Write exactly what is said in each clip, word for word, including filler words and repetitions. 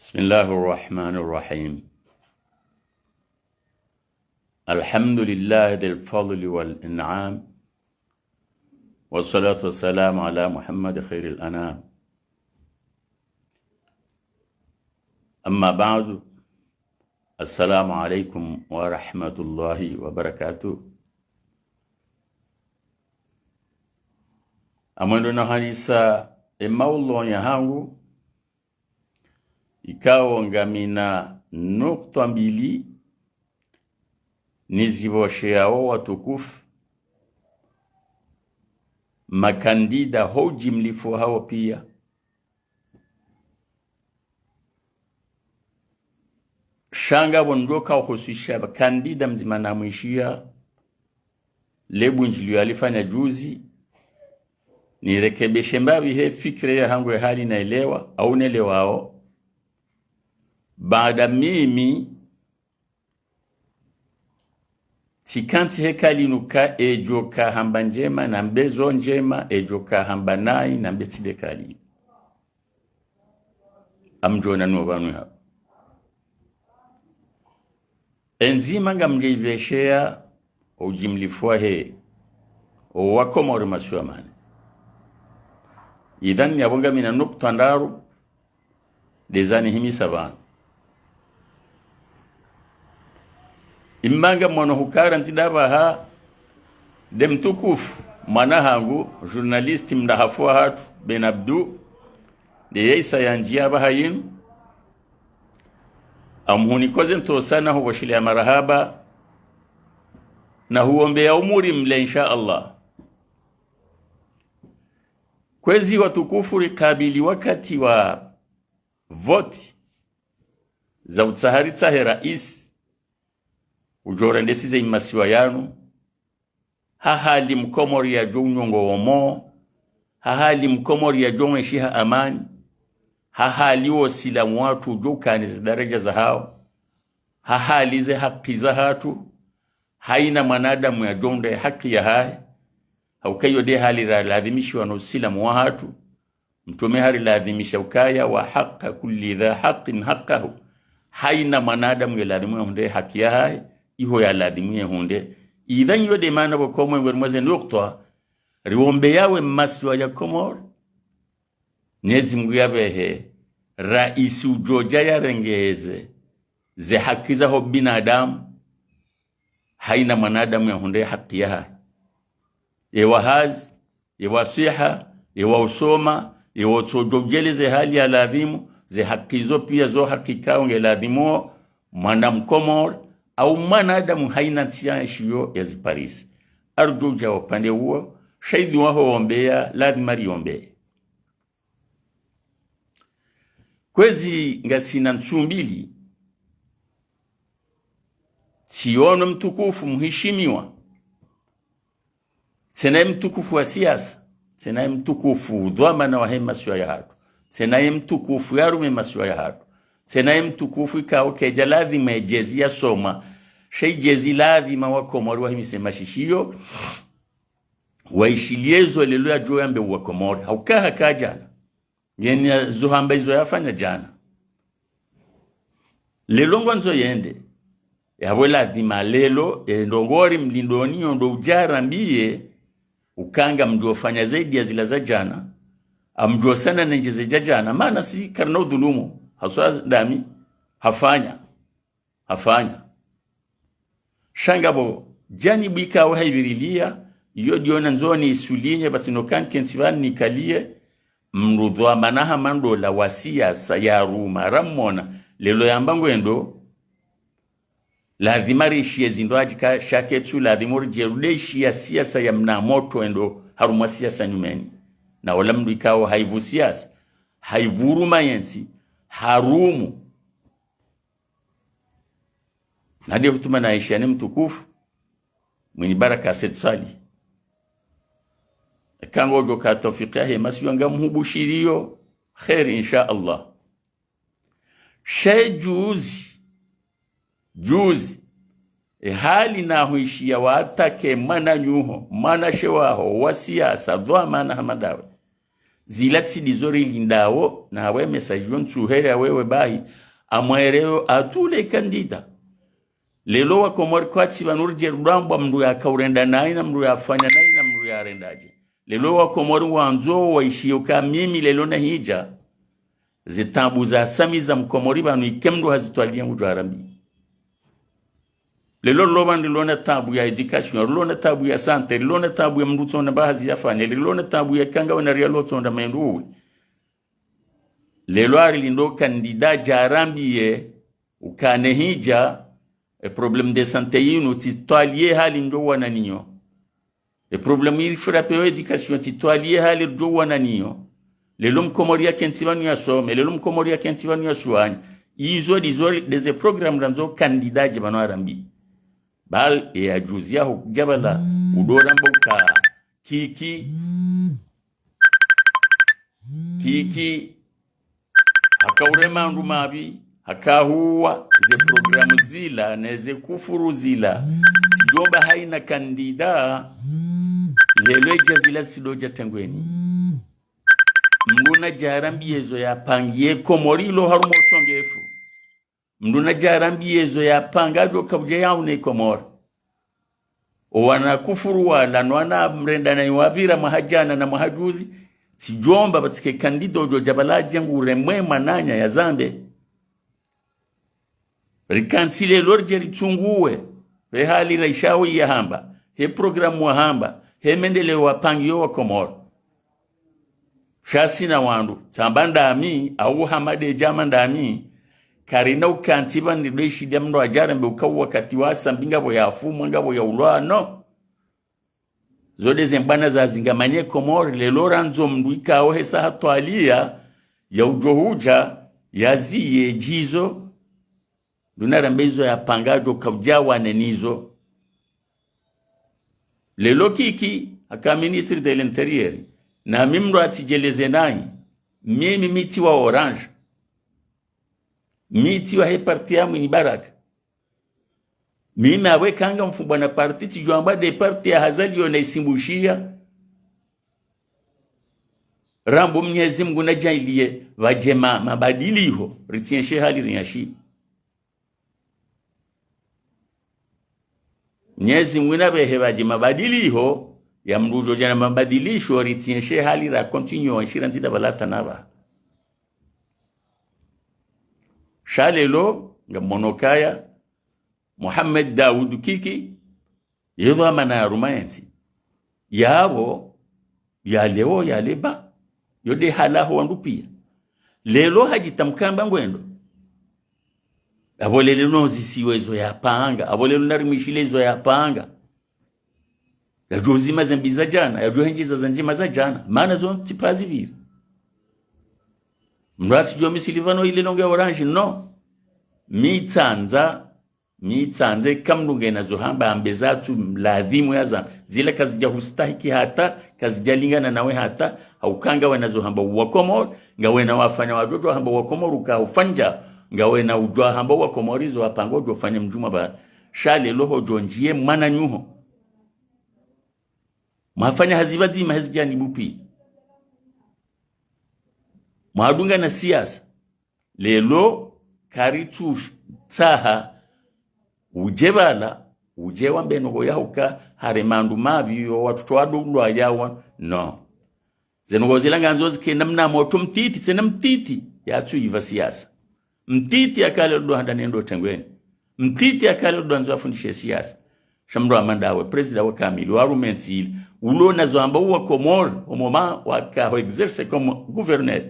بسم الله الرحمن الرحيم. الحمد لله ذي الفضل والإنعام، والصلاة والسلام على محمد خير الأنام. أما بعد، السلام عليكم ورحمة الله وبركاته. Amwendo na halisa e maudhui yahangu, ikao ngamina nukta mbili nizipvosheao watukufu, makandida ho ujimlifu hawo pia. Sha ngapvo ndjo ka uhusisha kandida mdzima namwishia, le bundjilio yalifanya juzi, nirekebeshe mbapvi he fikira yahangu ya hali naelewa, au nelewao. Baada mimi, tsikantsi heka linu ka edjo ka hamba ndjema, nambe zo ndjema, edjo ka hamba nayi, nambe tsi de kali. Amdjona no pvanu hapvo. Enzima ngamdje ipveshea o ujimlifu wahe o wakomori masiwa mane. Idhan yapvo ngamina nukta ndraru, deza nihimisa pvanu. Imma ngamwono hukaya ntsida pvaha, de mtukufu, mwana hangu, journaliste mdahafu wahatru, Ben Abdou, de yesa yandjia pvaha yinu. Amhunikoze ntrosana ho pvoshile ya marahaba, na huombea umuri mle, insha Allah. Kwezi watukufu, rikabili wakati wa voti za utsaha ritsahe raisi udjo rendesize imasiwa yanu. Ha hali mkomori yadjo unyongo womo, ha hali mkomori yadjo mweshi ha amani, ha hali wo silamu watru udjo ukana ze daraja zahawo, ha hali ze haki zahatru, haina mwanadamu yadjo undra ye haki yahahe, hauka iyo de hali raladhimishiwa no usilamu wahatru. Mtrume hariladhimisha ukaya: وحق كل ذي حق حقه. Haina mwanadamu nge ladhimu yahundre haki yahahe, iho yaladhimu yahundre. Idhan iyo de mana pvoko mwengoni mwa ze nukta, riombeyawe masiwa ya Komori, Mnyezi Mngu yapvehe raisi udjo dja yarengeze ze haki zaho binadamu, haina mwanadamu yahundre haki yahahe. Ewa hazi, ewa swiha, ewa usoma, ewa utsodjo udjeleze hali ya ladhimu, ze haki zo pia zo haki kao nge ladhimu mwana mkomori, au mwanadamu haina ntsi ya nshiyo yaziparise. Ardjo udja upande uwo, sha idhini waho wombeya, ladhima riombe. Kwezi ngasina ntsu mbili, tsiono mtukufu muhishimiwa, tsena ye mtukufu wa siasa, tsena ye mtukufu dhwamana wahe masiwa yahatru, tsena ye mtukufu yarume masiwa yahatru, tsena ye mtukufu ikao kedja ladhima ye jezi yasomwa, sha i jezi ladhima wakomori wahimise mashishiyo, waishiliye zo lelo yadjo yambe uwakomori, hauka haka djana. Ngena zo hamba izo yafanya djana. Lelo ngwandzo yende. Yapvo ladhima lelo, e ndrongoo ri mlindoni yo ndo udja rambiye, ukaya ngamdjo fanya zaidi ya zila za djana, amdjo sana nendjeze dja djana, mana si karina udhulumu, haswa dami, hafanya. Hafanya. Sha ngapvo janibu ikao haivirilia, iyo de yo nandzo ni isulinye, pvatsina ukana nkentsi pvanu nikaliye, mndru dhwamana hama ndola wa siasa yaruma, ramwona, lelo yamba ngwendo, ladhima rishiye zindru adjika shaketsu, ladhima uridje rude ishiya siasa ya mna motro endo harumwa siasa nyumeni. Na ola mndru ikao haivu siasa, haivu uruma yentsi, harumu. Na de hutuma na ishiya ni mtukufu, mwinyi baraka Said Swalihi. Eka ngodjo ka taufiki yahe masiwa ngamhubushiriyo kheri, insha Allah. She juzi, juzi, e hali nahuishiya watake mwananyaho, mwanashe waho, wa siasa, dhwamana hama ndawe. Zila tsi ndizo rilindao, na we message yo ntsuhere ya wewe bahi, amwelewe à tous les candidats. Leo wa Komori kwatsi pvanu ridje rudambwa mndru yakaurenda nayi na mndru yafanya nayi na mndru yarendadje. Leo wa Komori wandzo waishiye uka mimi leo nahidja. Zitaabu za sami za mkomori pvanu ike mndru hazitwaliya ngudjo arambi. Leo lopvandre lona taabu ya éducation, lona taabu ya santé, lona taabu ya mndru tsonda mba hazi yafanye, lona taabu ya kanga wena riali otsonda mendru uwe. Leo arilindo candidat dja arambiye, uka nehidja, e problème de santé yinu, tsitwaliye hali ndjo wana niyo. E problème iri frappé yo éducation, tsitwaliye hali ndjo wana niyo. Leo mkomori yakentsi pvanu yasome, leo mkomori yakentsi pvanu yaswanye. Izo ndizo ndeze programme randzo candidat dje pvanu arambi. Bal e ya juzi yaho djabala, udo ramba uka. Kiki. Kiki. Hakaurema wandru mapvi, hakahuwa ze programme zila, neze kufuru zila. Tsidjomba haina candidat, leo edja zila tsidodja tengweni. Mndru nadja arambiye zo yapangiye Komori lo harumwa usongefu. Mndru nadja arambiye zo yapanga djo kaudja yaune Komori. Owana kufuru wala, no wana mrenda nayi wapvira mwaha djana na mwaha juzi, tsidjomba pvatsike candidat odjo djabala dje ngure mwe mwananya ya zambe. Rikantsi leo ridje ritsunguwe, pve hali raishawo yahamba, he programme wahamba, he mendeleo wapangiyo wa Komori. Sha sina wandru, tsamba ndami, au hama de djama ndami, karina ukantsi pvandre ndo ishidiya mndru adja arambe uka wakati wa sambi ngapvo yafumwa, ngapvo yaulwa, no. Zo ndeze mbwana zazingamanye Komori, leo randzo mndru ikao hesa hatwaliya, ya udjo hudja, yaziye djizo, ndo narambe izo yapanga djo kaudja wane nizo. Leo Kiki, haka ministre de l'intérieur, na mi mndru atsidjeleze nayi, mimi mi tsi wa Orange. Mi tsi wa he parti ya Mwinyi Baraka. Mimi awe kanga mfumbwa na parti, tsidjwamba nde parti ya Azali yo na isimbushiya. Rambo Mnyezi Mngu nadjaanliye pvadje ma, mabadiliho, ritsienshe hali rinyashi. Mnyezi Mngu napvehe pvadje mabadiliho, ya mndru udjo dja na mabadilisho, ritsienshe hali ra continuer, wanshira ndzida pvala tsanapva. Sha leo, ngamono kaya, Mohamed Daoud Kiki, ye dhwamana ya harumwa yentsi. Yapvo, yaleo, yaleba, yo nde halaho wandru piya. Leo hadjitamka amba ngwendo. Apvo leo nozisiwe izo yapanga, apvo leo narimwishile izo yapanga. Yadjo zima ze mbi za djana, yadjo hendjeza ze ndjema za djana, mana zo tsi pvazi pvira. Mndru atsidjo misili pvanu ile nonge Orange, no. Mi tsandza, mi tsandze ka mndru ngena zo hamba ambe zatsu mladhimu ya zambe. Zila kazidja hustahiki hata, kazidja lingana nawe hata, hauka ngawena zo hamba wa Komori, ngawena wafanya wadjo djo hamba wa Komori uka ufanya, ngawena udjo hamba wa Komori zo wapanga udjo fanya mdjumwa ba. Sha leo hodjo ndjiye mwananyuho. Mwafanya hazi pvadzima hazi djanibu pvi. Mwadunga na siasa. Leo karitsu tsaha udje pvala, udje wambe nongo yahuka, harema wandru mapvi yo, watoto wadolwa yawa, no. Ze nongo zila ngandzo zike namna motro mtiti, tsena mtiti, yatsu iva siasa. Mtiti yakale ndo handa nendo tengweni. Mtiti yakale ndo andzo afundishe siasa. Sha mndru hama ndawe, président wa Kamilu, wa harumwa entsi ile. Ulo na zo hamba wa Komori, au moment waka ho exercer comme gouverneur.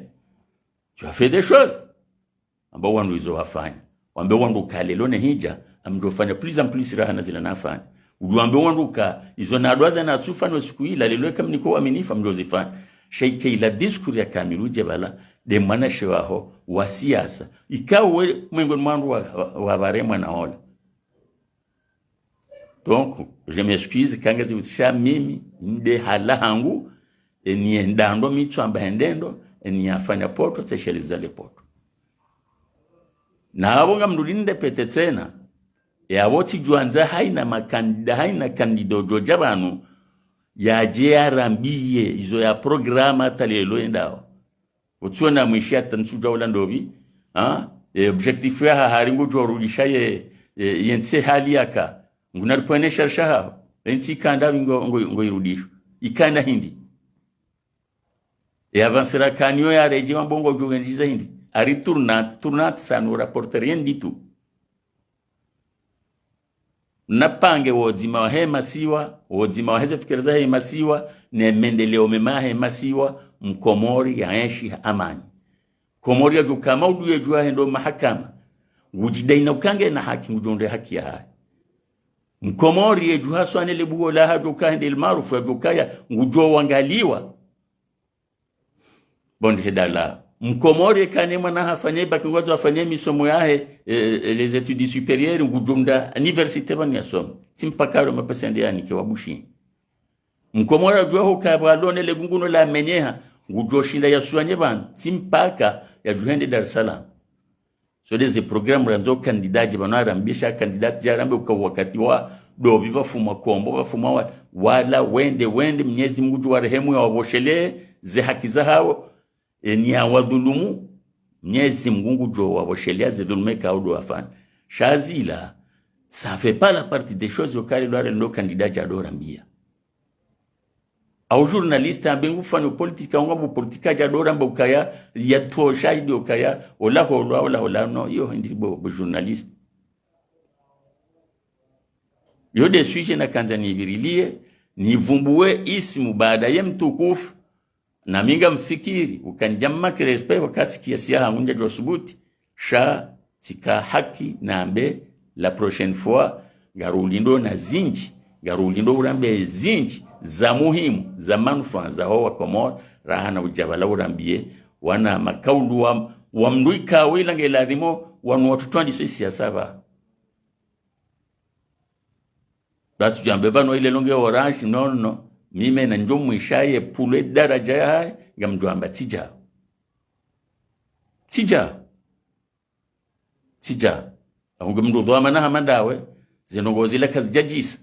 Tu as fait des choses. Amba wandru izo wafanya. Wambe wandru ka leo nehidja, amdjo fanya plus en plus raha na zila nafanya. Udjo wambe wandru ka, izo nadwaza natsufanya siku ila, leo eka mniko uaminifu, amdjo zifanya. Sha ike ila discours ya Kamilu udje pvala, nde mwanashe waho, wa siasa. Ikao we, mwengoni mwa wandru wa, wa, wa pvare mwana ola. Donc, je m'excuse, ka ngazi utsisha mimi, nde hala hangu, eni yendando mi tswamba hendendo, eni yafanya poto, tsesheleza le poto. Na apvo ngamdjo linde pete tsena, e apvo tsidjwandza haina makandida, haina kandida udjo dja pvanu, Yadje yarambiye izo yaprograma hata leo yendao. Utsiona mwishi hata ntsudja ula ndopvi. Ha? E, objectif yahahe hari ngudjo rudisha ye, e, yentsi hali yaka. Ngunaripvwene sharisha haho. Entsi ikanda ngo, ngo, ngoirudisho. Ikanda hindri. E avancer akaniyo yaredjei wambe ngudjo ngendiza hindri. Ari tournante, tournante ça ne rapporte rien du tout. Napange wodzima wahe masiwa, wodzima wahe ze fikira zahe masiwa, ne mendeleo mema yahe masiwa, Mkomori yaenshi ha amani. Komori yadjo kama udu yedjuwa hende ho mahakama. Ngudjidai na uka nge na haki, ngudjo hundre haki yahahe. Mkomori yedjuwa haswane le buho lahahe, yadjo ka hende El Maarouf, yadjo kaya, ngudjo wangaliwa. Bon, hedala. Mkomori kane mwana hafanye bac ngudjo hafanye misomo yahe, e, e, les études supérieures, ngudjo hundra université pvanu yasome. Tsi mpaka alo mapesa yende yanike wa Bushini. Mkomori yadjuwa huka pvwa lone le gunguno lamenyeha, ngudjo shinda yaswanye pvanu, tsi mpaka yadjo hende Dar es Salaam. So nde ze programme randzo candidat dje pvanu arambisha candidat dje arambe uka wakati wa ndopvi pvafumwa Kombo, pvafumwa wa, wala wende, wende, Mnyezi Mungu ngudjo warehemu yawapvoshelee ze haki zahawo, eni yawadhulumu, Mnyezi Mungu ngudjo wapvoshelea ze dhuluma ikao ndo wafanya. Sha zila, ça fait pas la partie des choses yokale lware ndo candidat dje ndo rambia. Au journaliste ambe ngufanyo politique, au ngambo politique dje ndo ramba ukaya, yatosha idi ukaya, ola holwa, ola holwa, no, iyo hindri bo, bo journaliste. Yo nde sujet nakandza nivirilie, nivumbuwe ismu baada ye mtukufu, na mi ngamfikiri, uka nidja mmanque respect wakati kiasi yahangu ndjadjo subuti, sha tsika haki nambe la prochaine fois, ngarulindo na zindji, ngarulindo urambe zindji, za muhimu, za manufaa, za ho wa Komori, raha na udja pvala urambie, wana makaulu wa, wa mndru ikao ila nge ladhimu, wanu watru twandiso isiasa pva. Basi djambe pvanu ile longue Orange, non, non. Mimi na ndjo mwishaye pulwe daraja yahahe, ngamdjo amba tsidja. Tsidja. Tsidja. Ahungu mndru dhwamana hama ndawe, ze ndrongoo zila kazidjadjisa.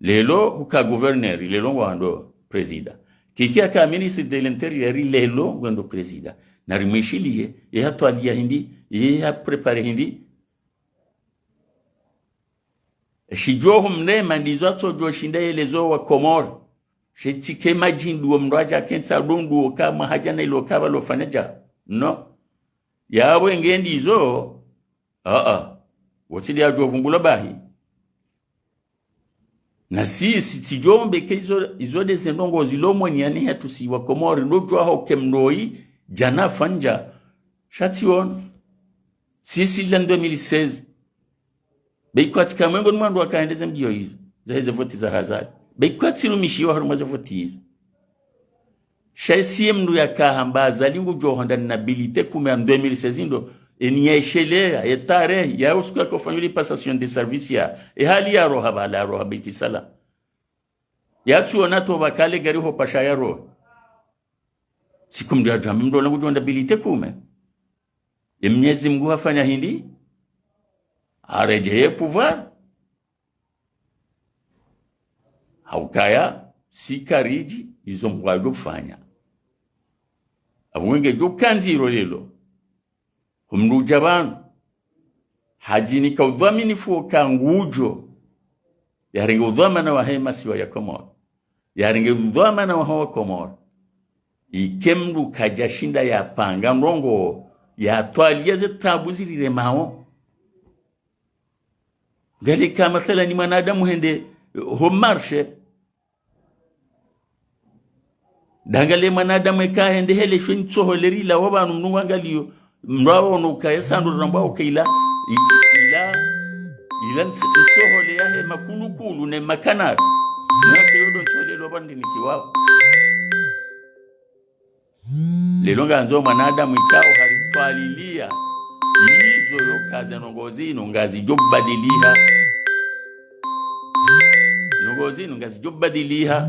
Leo huka gouverneur, leo ngwendo président. Kiki aka ministre de l'intérieur, leo ngwendo président. Narimwishiliye, ye hatwalia hindri, ye haprépare hindri. Shidjo humrema ndizo atsodjo shinda yelezo wa Komori. She tsike madjindu wa mndru adja kentsa dundu oka mwahadja na ilo kaba lofanya dja. No. Yawe nge ndizo, aa, wotsidi yadjo vumbula bahi. Na sisi tsidjombe ke izo, izo nde ze ndrongoo zilo mwenye yani hatru si wa Komori, ndo djuwa ho ke mndru oyi, djana fanya. Sha tsi ono. Sisi la deux mille seize. Be ikwatsi ka mwengo ni mwandru wakaendeze mbio izo. Za heze voti za Azali. Be ikwatsi rumishiwa harumwa ze voti izo. Sha isiye mndru yaka hamba Azali ngudjo hwenda na habilité kume en deux mille seize ndo, eni yaishelea, ye tarehi, ya usiku yakofanywa ile passation de service ya, e hali ya roha pvala ya roha Beit Salam. Yatsuona to pvakale gari ho pasha ya roha. Siku mndru yadjwambi mndru ola ngudjo hwenda habilité kume. E Mnyezi Mungu hafanya hindri, haredjeye pouvoir. Haukaya, si karidji, izo Mungu yadjo fanya. Apvo ngedjo kandziro leo. Ho mndru udja pvanu. Hadjinika udhwaminifu oka ngudjo. Yarenge udhwamana wahe masiwa ya Komori. Yarenge udhwamana waho wa Komori. Ike mndru kadjashinda yapanga ndrongoo, yatwalia ze tabu ziliremao. Ngalika mathalani mwanadamu hende, eh, ho marché. Dangale mwanadamu eka hende hele shwe ntsohole rila wa pvanu mndru ngwangaliyo. Mndru awo no ukaya sandro rambwa uka ila, i-, ila, ila ntsohole yahe makulukulu ne makanari. Nake yodo ntsohole lo pvandini kiwao. Leo ngandzo mwanadamu ikao haritwalilia. Izo yoka ze ndrongoo zinu ngazidjo badiliha. Ndrongoo zinu ngazidjo badiliha.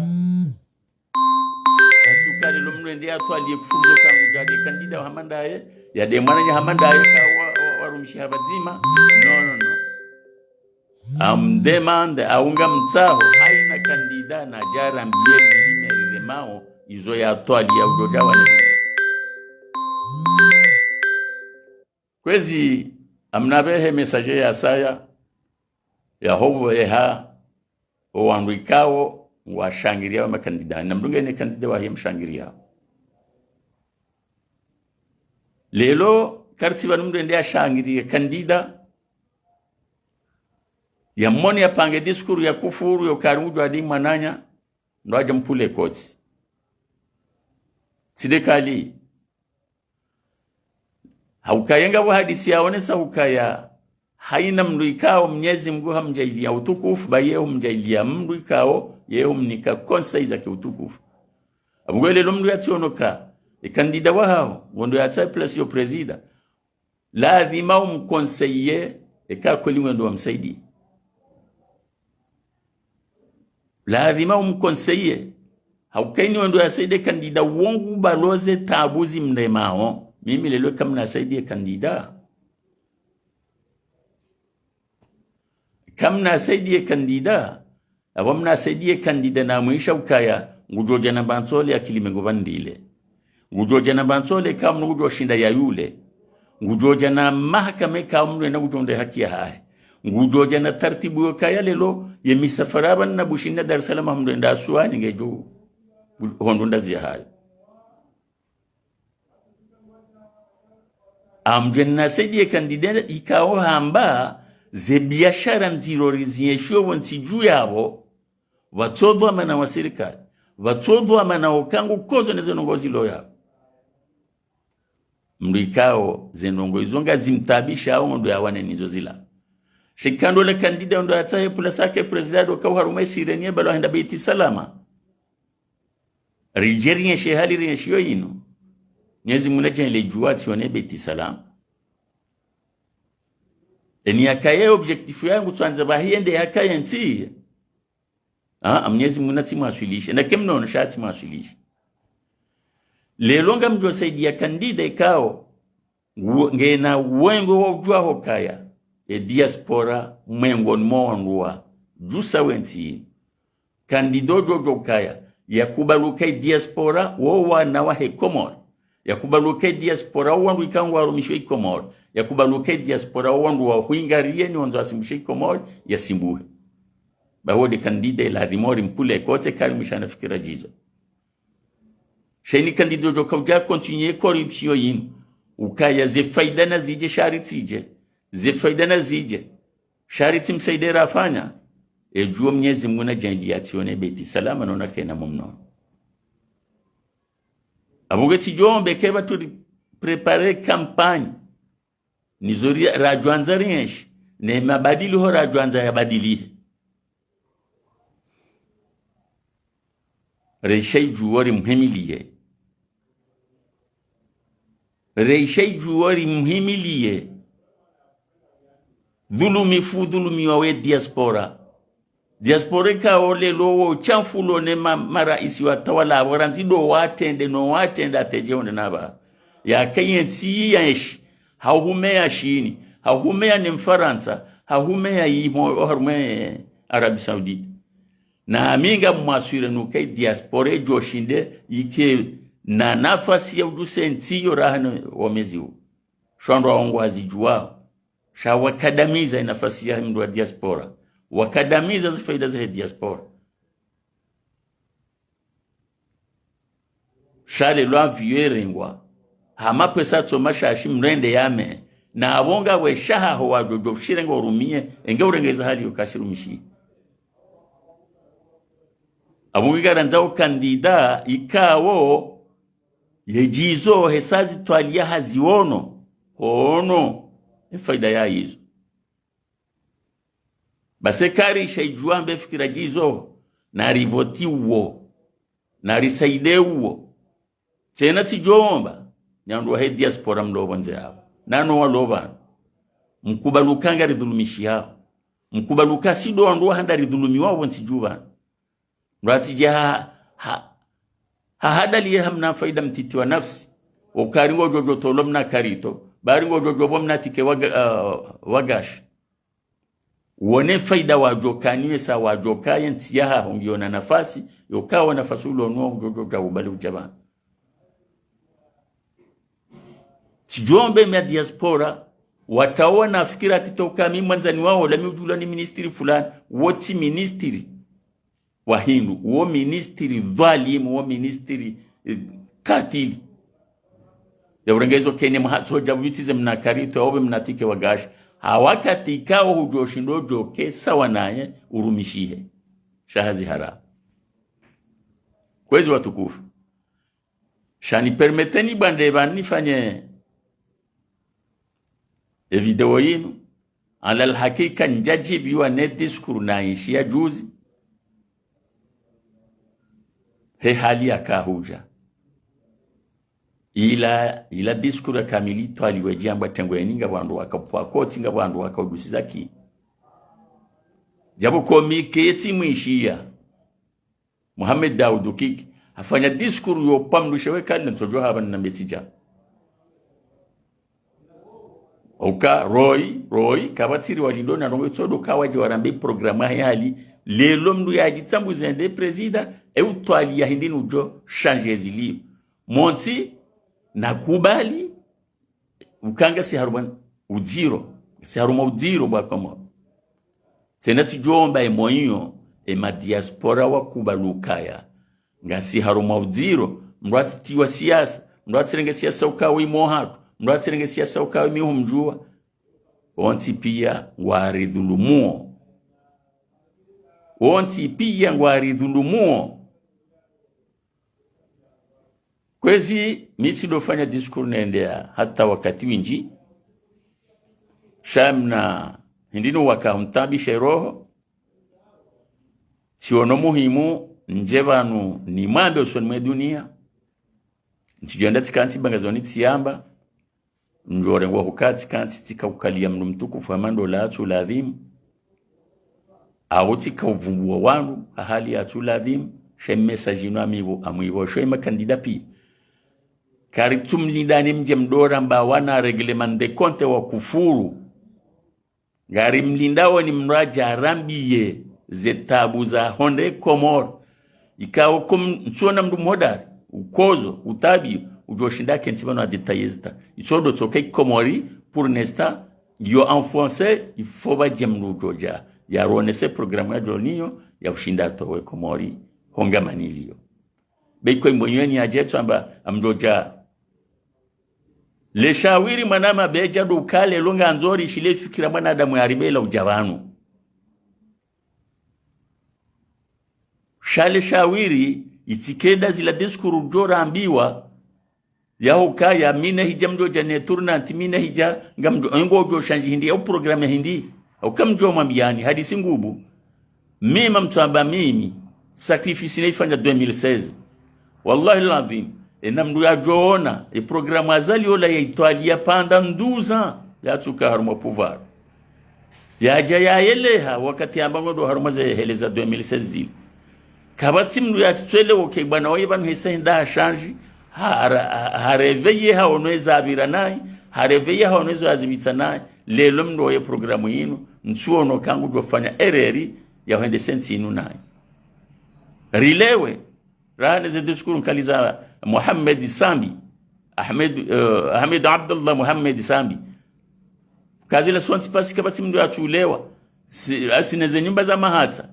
Sha tsi uka leo mndru ende yatwalie kufuzo ka ngudjo nde candidat wa hama ndaye, ya nde mwananya hama ndaye ka wa, wa, warumishi ha pvadzima. No, no, no. Am demande, au ngamtsaho, haina Dana djara mbiye mlime riremao, izo ya twali ya udjo djawa ne. Kwezi, amna behe message ya saya, ya hobu eha, owandru ikao, washangiriya wa makandida. Na mdru ngena kandida wahe mshangiriya. Leo, karitsi pvanu mdru ende ashangiriye kandida, ya moni ya pange discours ya kufuru, yo kari udjo adi mwananya, ndo adja mpule koti. Tsi de kali. Haukaya ngapvo hadisi yaonesa hukaya, haina mdru ikao Mnyezi Mngu hamdjaaliya utukufu, ba ye humdjaaliya mdru ikao, ye humnika conseil za kiutukufu. Apvo ngwe leo mdru yatsiono ka, e kandida wahaho, ngondo yatsahe place yo prezida. Lazima umkonseye, eka kweli wendo wamsaidi. Lazima umkonseye. Hauka ini wendo yasaidi e kandida wo ngu baloze taabu zimremao. Mimi leo kamna saidi e kandida. Kamna saidi e kandida. Apvo mna saidi e kandida na mwisha ukaya, ngudjo dja na mbantsole ya kilime ngo pvandile. Ngudjo dja na mbantsole ka mdru ngudjo shinda ya yule. Ngudjo dja na mahakama ka mdru ena ngudjo nde haki yahahe. Ngudjo dja na tartibu yo kaya leo, ye misafara pvanu na Bushini na Dar es Salaam mdru enda Asuwani ngedjo, hondo ndazi yahayo. Amdjwe na saidi e kandida ikao hamba ze biashara ndziro rizinyeshiyo pvo ntsi dju yapvo, pvatso dhwamana wa sirikali, pvatso dhwamana wo kangu kozo ne ze ndrongoo zilo yapvo. Mdru ikao ze ndrongoo izo ngazimtaabishao ndo yawane nizo zila. Shikando le kandida ndo yatsahe pula sake prezida do kau harumwa e sireni ye balo henda Beit Salama. Ridje rinyeshe hali rinyeshiyo inu. Mnyezi Mngu nadjaanlie djuwa tsione Beit Salam. Eni yakaye objectif yangu tswandza pvahi yende yakaye ntsi. Ah, Mnyezi Mngu natsimwaswilishe. Na ke mnono sha tsimwaswilishe. Leo ngamdjo saidi ya kandida ikao. Ngu-, ngena wengo wa udjuwa hukaya, e diaspora mwengo ni mwa wandru wa djusa we ntsi. Kandida udjo djo kaya, ya kubaluka e diaspora wo wana wahe Komori. Ya kubaluka e diaspora wo wandru ikao ngwarumishiwa e Komori. Ya kubaluka e diaspora wo wandru wa hwingariye ni wandzo asimbushe e Komori, ya simbuhe. Ba wo de kandida ila rimori mpule kotse kari mishana fikira djizo. Sha ini kandida udjo kaudja continuer corruption yinu. Ukaya ze faida na zidje sha ritsidje. Ze faida na zidje. Sha ritsi msaidi rafanya. Edjuwo Mnyezi Mngu nadjaanlie tsione Beit Salama nona kena mumno. Apvo nge tsidjombe ke pvatsu ri préparer campagne. Nizo ri-, radjwandza rienshi, ne mabadiliho radjwandza yabadilihe. Reisha idjuwo rimhimiliye. Reisha idjuwo rimhimiliye. Dhulumifu dhulumiwa we diaspora. Diaspora ikao leo wo shamfulo ne ma-, maraisi watawala apvo randzi do watrende no watrende atedje onde naba. Yakaye ntsi yenshi. Hauhume ya Shini. Hauhume ya ne Mfarantsa. Hauhume ya imo oharumwa Arabie Saoudite. Na mi ngamwaswire nuka e diaspora idjo shinde ike na nafasi ya udjuse ntsi yo raha no wamezi wo. Shwandru wao ngwazidjuwao. Sha wakadamiza e nafasi ya mndru wa diaspora. Wakadamiza ze faida zahe diaspora. Sha leo avion irengwa. Ha mapesa tsoma shashi mrende yame. Na apvo ngawe shahaho wadjo djo ushirenga urumiye. Enge urenge za hali yo kashirumishi. Apvo ngikarandza o kandida ikao ye djizo hesa zitwaliya haziono. Hono. E faida ya izo. Basi kari sha idjuwa mbe fikira djizo, na rivoti uwo, na risaide uwo. Tsena tsidjomba, nyandru wahe diaspora mlo pvondze apvo. Nano walo pvanu. Mkubaluka ngaridhulumishihao. Mkubaluka si do wandru wa handa ridhulumiwa pvo ntsi dju pvanu. Ndo atsidja ha, ha, ha hadali ye hamna faida mtiti wa nafsi. Ukari ngodjo djo tolo mna karito. Bari ngodjo djo pvo mna tike waga-, ah, wagashi. Wone faida wadjo kaniwe sa wadjo kaye ntsi yahaho ngiyo na nafasi, yo kawo nafasi ulo nuwo udjo djo dja ubali udja pvanu. Tsidjombe mia diaspora, watawa na fikira tito kami mwandzani wawo, la mi udjulwa ni ministri fulani, wo tsi ministri wa hindru, wo ministri dhwalimu, wo ministri, eh, katili. Ya urenge izo kene mhatso dja bubitize mna karito, obe mna tike wa gashi. Ha wakati kawo hudjo shindo djo ke sawa naye urumishihe. Sha hazi hara. Kwezi watukufu. Sha ni permeteni bwande pvanu nifanye e video yinu. Ala alhakika ndjadjibiwa ne discours na ishi ya juzi. He hali ya kahudja. Ila, ila discours ya kamili itwaliwe djambwa tengweni nga wandru waka pvwa koti nga wandru waka udusiza ki. Djabo komike yeti mwishiya. Mohamed Daoud Kiki, hafanya discours yo pvamdru shewe kali ntsodjo hapva na metsi dja. Oka, Roy, Roy, kapvatsiri walindro na ndrongo itsodo kawadje warambe programme ya hali, lelo mndru yadjitsambuze nde président, e utwali ya hindri nudjo, changer zilio. Montsi, nakubali, ukanga si harumwa udziro, si harumwa udziro bwa Komoro. Tsena tsidjomba e moyo, e ma diaspora wakubali ukaya. Ngasi harumwa udziro, mndru atsitiwa siasa, mndru atsirenge siasa ukawo imo hatru, mndru atsirenge siasa ukawo imi humdjuwa. Wontsi piya ngwaridhulumuo. Wontsi piya ngwaridhulumuo. Kwezi, mi tsidofanya discours nende ya hata wakati windji. Sha mna hindri no waka huntabishe roho. Tsiono muhimu, ndje pvanu nimwambe usoni mwe dunia. Ntsidjoenda tsikantsi banga zoni tsiamba. Ndjorengwa hukatsi kantsi tsika ukaliya mndru mtukufu hama ndo latsu ladhimu. Awo tsika uvumbuwa wandru ha hali yatsu ladhimu. She message inu amwibo, amwibo she makandida piya. Karitsumlindani mdje mdoramba wana règlement de compte wa kufuru. Ngarimlindao ni mndru adje arambiye ze tabu za honde Komoro. Ikao kom-, ntsiona mndru mhodari, ukozo, utabi, udjoshinda kentsi pvanu adétailler zita. Itsodo tsoka i Komori, pour l'instant, yo enfoncé, il faut pvadje mndru udjodja. Yaronese programme yadjo niyo, ya ushinda towe Komori, honga maniliyo. Be iko imbo nyweni adje tsamba, amdjodja. Le shawiri mwana mabedja do ukale lo ngandzo rishile fikira mwanadamu yaribela udja pvanu. Sha le shawiri, itsikeda zila discours djo rambiwa, ya hukaya mi nahidja mdjodja ne tournante, mi nahidja ngamdjo, engo djo shanji hindri, au programme hindri, au kamdjo mwambiyani, hadisi ngubu. Mimi mtsamba mimi, sacrifice naifanya deux mille seize. Wallahi ladhim, ena mndru yadjoona, e programme Azali ola yaitwaliya pendant douze ans, yatsuka harumwa pouvoir. Yadja yayeleha, wakati yamba ngondo harumwa ze hele za deux mille seize zile. Kapvatsi mndru yatsitswele oke bwana oye pvanu hesa henda hashanji, ha, ha, ha, haréveillé haono eza apvira nayi, haréveillé haono ezo yazipvitsa nayi, lelo mndru oye programme yinu, ntsuono kangudjofanya erreur ya hwendese ntsi yinu nayi. Rilewe, rahana ze discours nkali za Mohamed Sambi, Ahmed, eh, Ahmed Abdallah Mohamed Sambi. Kazila sontsi pasi kapvatsi mndru yatsulewa, si, asina ze nyumba za mahatsa.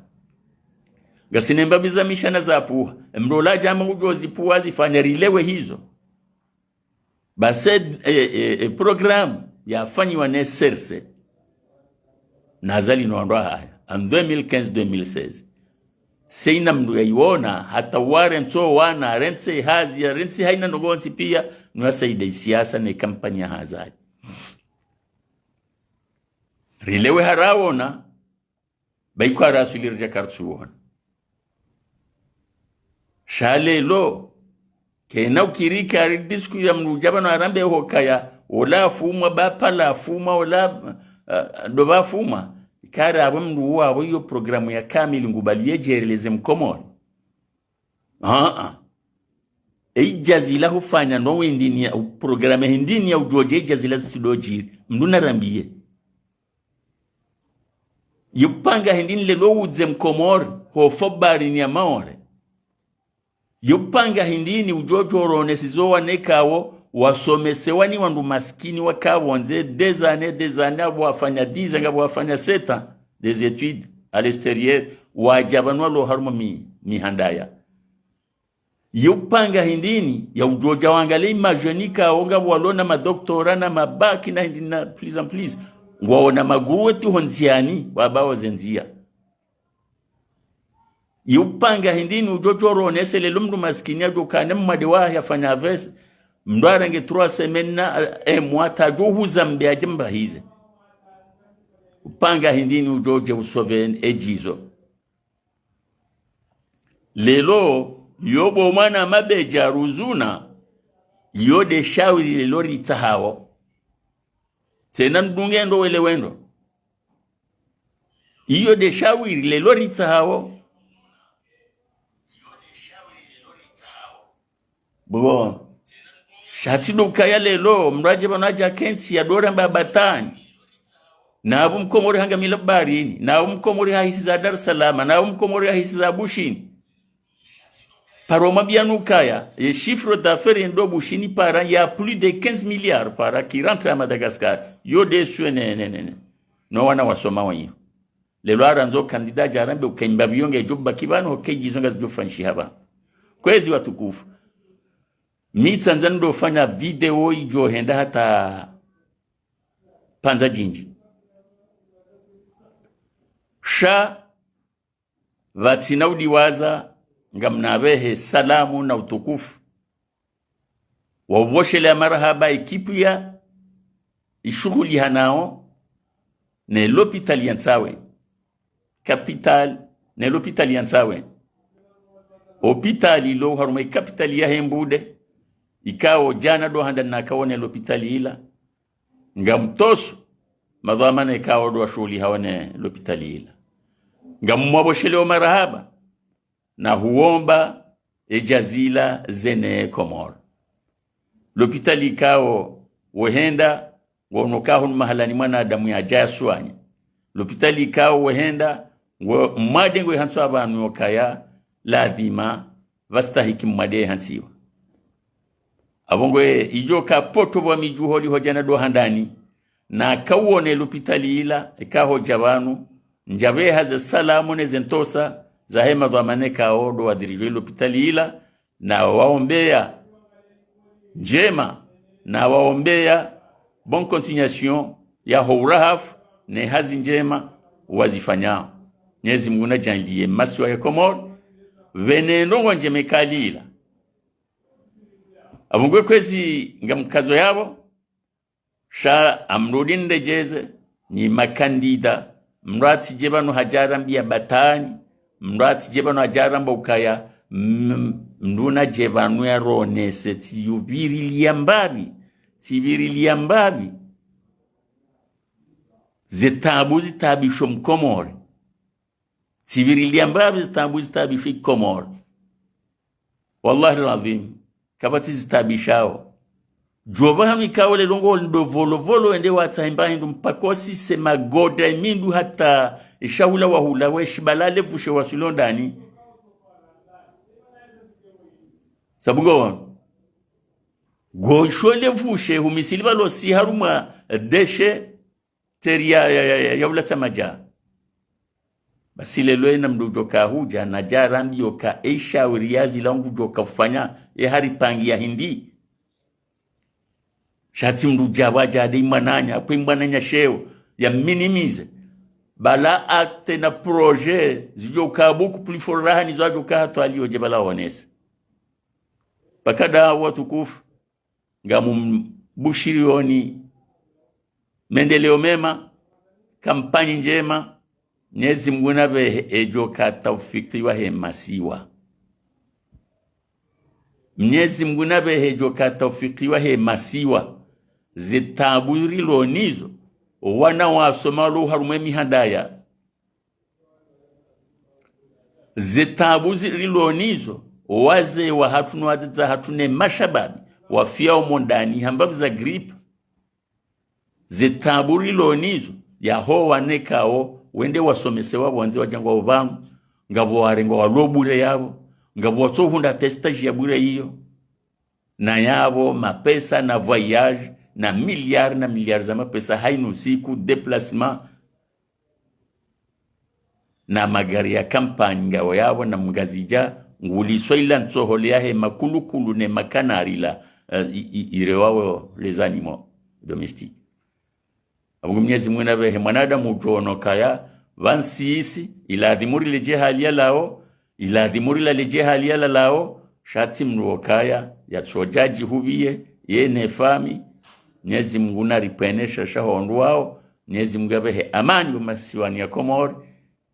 Ngasina mbapvi za mishana za pvuha. Mndru ola djamba ngudjozipvuha zifanya rilewe hizo. Basi, e, e, e, programme yafanyiwa ne C R C. Na Azali no wandru wahaya. En deux mille quinze, deux mille seize. Seyina mndru yayiona, hata ware ntso wana, rentse hazi, ya rentse hayina ndrongo ntsi piya, no yasaida isiasa ne kampanya ha Azali. Rilewe haraona, ba iko haraswili ridja kartsuona. Sha lelo, kena ukirika ari discours ya mndru dja pvanu arambe hokaya, ola afumwa, ba pvala afumwa, ola, ah, ndo pvafumwa. Ikari apvo mndru uwo apvo iyo programme ya kamili ngubali yedjereleze mkomori. Ah, ah. Eidja zila hufanya no windini ya, u programme hindini ya udjodje eidja zila zitsidodjiri. Mndru narambiye. Yipanga hindri ni lelo udze Mkomori, hofo bahari ni ya Maore. Yipanga hindri ni udjo djo ronesa zo wana ikao, wasomesewa ni wandru masikini waka pvondze, des années, des années, apvo wafanya dix ans, ngapvo wafanya sept ans des études à l'extérieur, wadja pvanu walo harumwa mi, mihandaya. Yipanga hindri ni ya udjo dja wangalie ma jeunes ikao ngapvo walo na ma doctorat na ma bac na hindri na plus en plus. Ngwaona magruweti ho ndziani, wabao ze ndzia. Yipanga hindri ni udjo djo ronesa lelo mndru masikini yadjo kana mwade wahe yafanya A V C, mndru arenge trois semaines na, eh, un mois, tadjo huza mbe adje mbahize. Yipanga hindri ni udjo dje usauver edjizo. Lelo, yo bo mwana mabedja ruzuna, yo nde shawiri lelo ritsahao. Tsena mdunge ndo wele wendo. Iyo nde shawiri lelo ritsahao. Bon. Sha tsi ndo ukaya lelo, mndru adje pvanu adja kentsi ya dora mba batwani. Na apvo Mkomori hangamila baharini, na apvo Mkomori hahisi za Dar es Salaam, na apvo Mkomori hahisi za Bushini. Paro mwambiani ukaya, ye chiffre d'affaires yendo Bushini par an, il y a plus de quinze milliards par an qui rentre à Madagascar. Yo nde swe ne, ne, ne, ne. No wana wasoma wanyu. Lelo arandzo candidat adje arambe uka imba pvio ngedjo baki pvanu, ho kedjizo ngazidjo fanyishiha pvanu. Kwezi watukufu. Mi tsandza ndo fanya video idjo henda hata pvandza djindji. Sha pvatsina udiwaza, ngamnapvehe salamu na utukufu. Wapvoshele ya marahaba ekipu ya ishuhulihanao ne lopitali ya Ntsawe. Kapitali, ne lopitali ya Ntsawe. Opitali lo harumwa ikapitali yahe Mbude, ikao djana ndo handa nakawone lopitali ila. Ngamtoso, madhwamana ikao ndo washuhulihao ne lopitali ila. Ngamwapvoshele o marahaba, na huomba edjazila zene Komori. Lopitali ikao wehenda, ngono kahunu mahalani mwanadamu yadja yaswanye. Lopitali ikao wehenda, ngo mwade ngwe hantsi apvanu yokaya, ladhima, pvastahiki mwade hantsiwa. Apvo ngwe idjo ka poto pvwa midjuhuli hodjana ndo handani, na kawone lopitali ila, ikahodja pvanu, ndjapveha ze salamu ne ze ntosa, zahe madhwamana ikao ndo wadiridjo lopitali ila, na waombeya ndjema, na waombeya bonne continuation yaho urahafu, ne hazi ndjema wazifanyao. Mnyezi Mungu nadjaliye masiwa ya Komori, pvene ndrongoo ndjema ikali ila. Apvo ngwe kwezi ngamkazo yapvo, sha amrudi ndedjeze, ni makandida, mndru atsidje pvanu hadja arambiya batwani, mndru atsidje pvanu hadja aramba ukaya, m-, mndru nadje pvanu yaronese, tsiyupvirilia mbapvi, tsipvirilia mbapvi. Ze taabu zitaabisho Mkomori. Tsipvirilia mbapvi ze taabu zitaabisho Ikomori. Wallahi al-adhim, kapvatsi zitaabishao. Djo pvahanu ikao lelo ngo ndo volovolo ende watsahe mba hindru mpaka wasise magoda emindru hata eshahula wahula weshibalale pvushe waswili ondani. Sabu ngo wanu. Ngo shwele pvushe humisili pvalosi harumwa deshe teri ya, ya, ya, ya, ya ulatsa madja. Basi lelo ena mndru djoka hudja, nadja arambiyo ka eshawiri yazila ngudjoka ufanya, eharipangiya hindri. Sha tsi mndru dja wadja ade imwananya, kwe imwananya sheo, ya minimiser. Bala acte na projet, zidjoka beaucoup plus fort raha nizo adjoka hatwaliyo dje bala wonese. Paka ndo watukufu, ngamumbushiriyoni mendeleo mema, kampanyi ndjema, Mnyezi Mungu napvehe edjoka taufiki wahe masiwa. Mnyezi Mungu napvehe edjoka taufiki wahe masiwa. Ze taabu rilo nizo, wana wasoma lo harumwa emihandaya. Ze taabu zi-, rilo nizo, wazee wahatru no wadzadze wahatru ne mashababi, wafiya omo ndani hambapvi za grippe. Ze taabu rilo nizo, yaho wana ikao, wende wasomese wapvo wandze wadja ngwao pvanu, ngapvo warengwa walo bure yapvo, ngapvo watsohundra testaji ya bure iyo. Na yapvo mapesa na voyage, na milliards na milliards za mapesa, hayina usiku, déplacement, na magari ya kampanyi ngao yapvo, na Mngazidja nguliswa ila ntsohole yahe makulukulu ne makanari la, eh, i, i, irewao les animaux domestiques. Apvo ngu Mnyezi Mungu napvehe mwanadamu udjo ono kaya, pvanu sisi, iladhimu riledje hali yalao, iladhimu riledje hali yalalao, sha tsi mndru okaya, yatsodja djihupviye, ye ne fami, Mnyezi Mungu naripvwene sha sha ho wandru wao, Mnyezi Mungu yapvehe amani pvo masiwani ya Komori,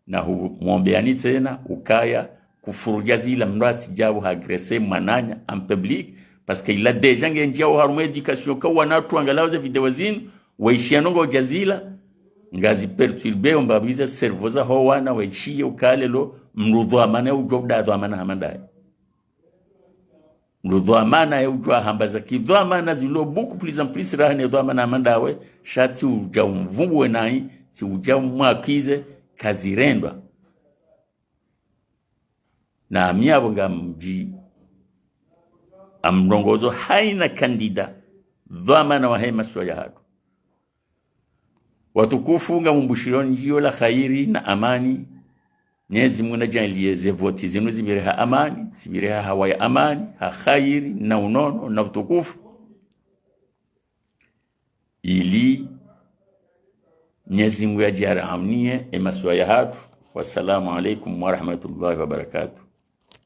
na humwombeani tsena ukaya kufuru djazila, mndru atsidja pvo ha agresser mwananya en public, parce que ila déjà ngendjiao harumwa éducation ka wana watru wangalao ze vidéo zinu, waishiya ndrongoo djazila, ngazi perturber o mbapvi ze cerveau za ho wana, waishiye ukaya leo mndru dhwamana udjo uda dhwamana hama ndaye. Mndru dhwamana ye udjua hamba za kidhwamana zilo beaucoup plus en plus raha ne dhwamana hama ndawe, sha tsi udja umvumbuwe nayi, tsi udja umwakize, kazirendwa. Na mi apvo ngamdji, ngamrongozo hayina candidat dhwamana wahe masiwa yahatru. Watukufu, ngamumbushironi ndjiyo la kheri na amani. Mnyezi Mungu nadjaanliye ze voti zinu zipvire ha amani, zipvire ha hawa ya amani, ha kheri, na unono, na utukufu. Ili Mnyezi Mungu yadje yarahamniye e masiwa yahatru. Wassalamu alaikum warahmatullahi wabarakatuh.